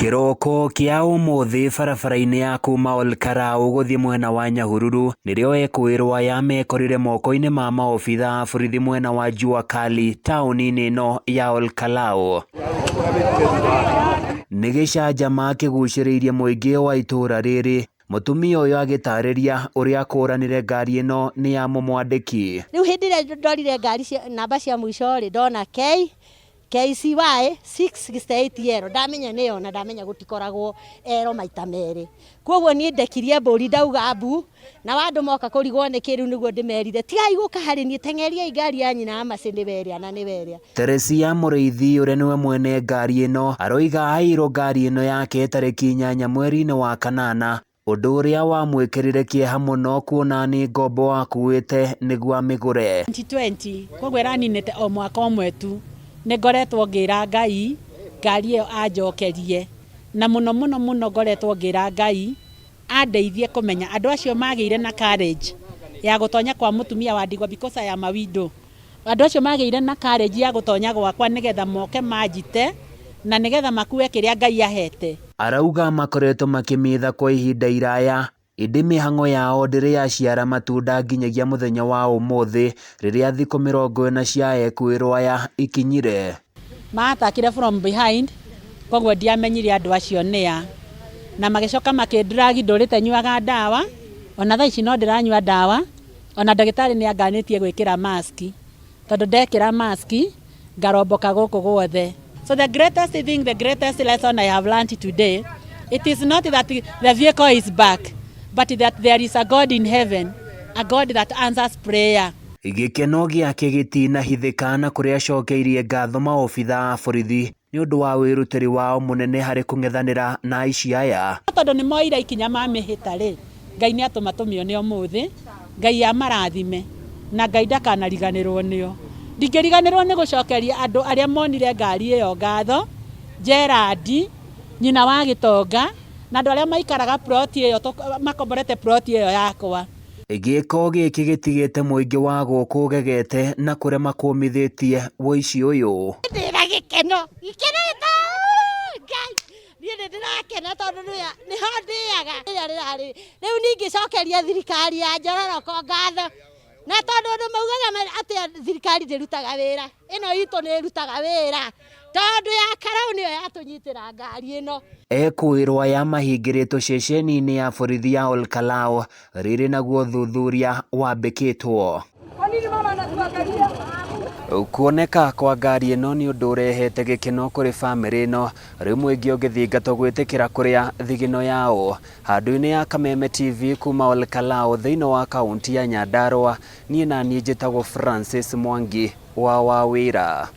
Kĩroko kĩa ũmũthĩ barabara-inĩ ya kuma Olkalau gũthiĩ mwena wa Nyahururu nĩrĩo ekũĩrwo aya mekorire moko-inĩ ma maobitha a borithi mwena wa Jua Kali taũni-inĩ ĩno ya Olkalau. Nĩ gĩcanjama kĩgucĩrĩirie mũingĩ wa itũũra rĩrĩ, mũtumia ũyũ agĩtarĩria ũrĩa akũranire ngari ĩno nĩ ya mũmwandĩki. Rĩu hĩndĩ ĩrĩa ndorire ngari cia namba cia mũico rĩ, ndona K KCY 668 L ndamenya nĩyo na ndamenya gũtikoragwo L maita merĩ. Koguo niĩ ndekirie mbũri ndauga mbu na andũ moka kũrigwo nĩkĩ rĩu nĩguo ndĩmerire tigai gũka harĩ niĩ teng'eriai ngari ya nyina ya Mercy nĩwe ĩrĩa na nĩwe ĩrĩa. Teresia Mũrĩithi ũrĩa nĩwe mwene ngari ĩno aroiga aiyirwo ngari ĩno yake tarĩki inyanya mweri-inĩ wa kanana ũndũ ũrĩa wamwĩkĩrire kĩeha mũno kuona nĩ ngombo akuĩte nĩguo amĩgũre. 2020 koguo ĩraninĩte o mwaka ũmwe tu nĩ ngoretwo ngĩra Ngai ngari ĩyo anjokerie na mũno mũno mũno ngoretwo ngĩra Ngai andeithie kũmenya andũ acio magĩire na courage ya gũtonya kwa mũtumia wa ndigwa because I am a widow. Andũ acio magĩire na courage ya gũtonya gwakwa nĩgetha moke manjite na nĩgetha makue kĩrĩa Ngai ahete. Arauga makoretwo makĩmĩetha kwa ihinda iraya ĩndĩ mĩhang'o yao ndĩrĩ yaciara matunda nginyagia mũthenya wa ũmũthĩ rĩrĩa thikũ 40 cia ekũĩrwo aya ikinyire. Maatakire from behind koguo ndiamenyire andũ acio nĩa na magĩcoka makĩndragi ndũrĩte nyuaga ndawa ona thaa ici no ndĩranyua ndawa ona ndagĩtarĩ nĩ anganĩtie gwĩkĩra mask tondũ ndekĩra mask ngaromboka gũkũ guothe. So the greatest thing, the greatest lesson I have learned today, it is not that the vehicle is back, but that there is a God in heaven, a God that answers prayer. Gĩkeno gĩake gĩtinahithĩka na kũrĩa acokeirie ngatho maobitha a borithi nĩ ũndũ wa wĩrutĩri wao mũnene harĩ kũng'ethanĩra na aici aya. Tondũ nĩ moire ikinya mamĩhĩta rĩ, Ngai nĩ atũma tũmĩone ũmũthĩ, Ngai amarathime na Ngai ndakanariganĩrwo nĩo. Ndingĩriganĩrwo nĩ gũcokeria andũ arĩa monire ngari ĩyo ngatho, Gerald, nyina wa Gĩtonga, na andũ arĩa maikaraga plot ĩyo, makomborete plot ĩyo yakwa. Gĩko gĩkĩ gĩtigĩte mũingĩ wa gũkũ ũgegete na kũrĩa makũmithĩtie ũici ũyũ. Ndĩna gĩkeno gĩkeno gĩta Ngai niĩ nĩ ndĩrakena tondũ nĩho ndĩaga rĩrĩa rĩrarĩ rĩu ningĩcokeria thirikari ya Njororoko ngatho na tondũ andũ maugaga atĩ thirikari ndĩrutaga wĩra, ĩno itũ nĩ ĩrutaga wĩra tondũ ya Karau nĩyo yatũnyitĩra ngari ĩno. Ekũĩrwo aya mahingĩrĩtwo ceceni-inĩ ya borithi ya Olkalau rĩrĩ naguo thuthuria wambĩkĩtwo. Kuoneka kwa ngari ĩno nĩ ũndũ ũrehete gĩkeno kũrĩ bamĩrĩ ĩno rĩu mũingĩ ũngĩthingatwo gwĩtĩkĩra kũrĩa thigino yao. Handũ-inĩ ya Kameme TV kuma Olkalau thĩinĩ wa kaunti ya Nyandarua, niĩ na niĩ njĩtagwo Francis Mwangi wa Wawĩra.